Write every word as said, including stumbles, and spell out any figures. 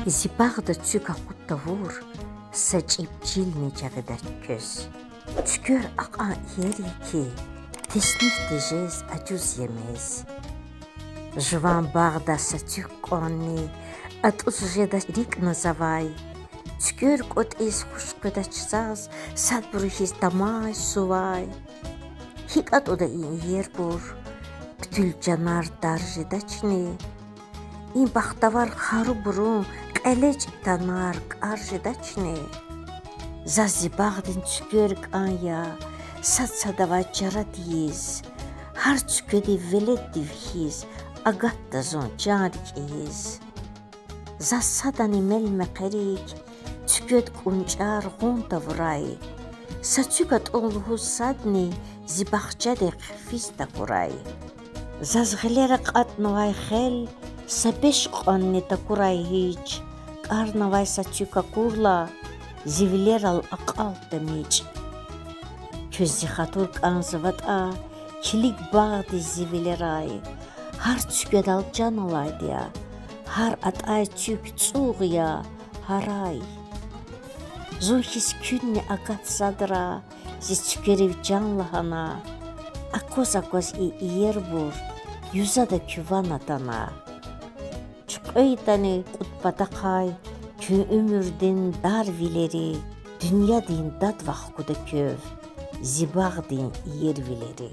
Зи багъда цуьк акъуд тавур са чӀиб чилни жагъидач квез. Цуьквер акьван иер я хьи, тесниф тежез ажуз я мез. Жуван багъда са цуьк кьванни атӀуз жедач рикӀ назавай. Цуьквер кӀватӀиз хуш къведач заз садбуру хьиз тамай, сувай. ГьикӀ атӀуда и иербур, путуьл чанар дар жедачни? И бахтавар харубурун кьелечӀ танар кӀар жедачни? Заз зи багъдин цуьквер кӀан я, сад-садавай чара тийиз, гьар цуькведив веледдив хьиз, агатда зун чан рикӀ ийиз. Заз садани мел-мехъерик цуьквед кӀунчӀар гъун тавурай, са цуьк атӀун лугьуз садни зи бахчадихъ физ такурай. Заз гъилера кьатӀнавай хел са беш кьванни такурай гьич, кӀарнавай са цуьк акурла, зи вилерал акьалтда мичӀ. Квез зи хатур кӀанзаватӀа, килиг багъдиз зи вилерай, гьар цуькведал чан алайди я, гьар атӀай цуьк цӀугъ я, гьарай. Зун хьиз куьнни агат садра зи цуькверив чан лагьана, акваз-акваз и иербур юзада куь ван атана. ЧуькьвейтӀани кьуд патахъай куь уьмуьрдин дар вилери, дуьньядин дад вахкуда квев, зи багъдин иервилери.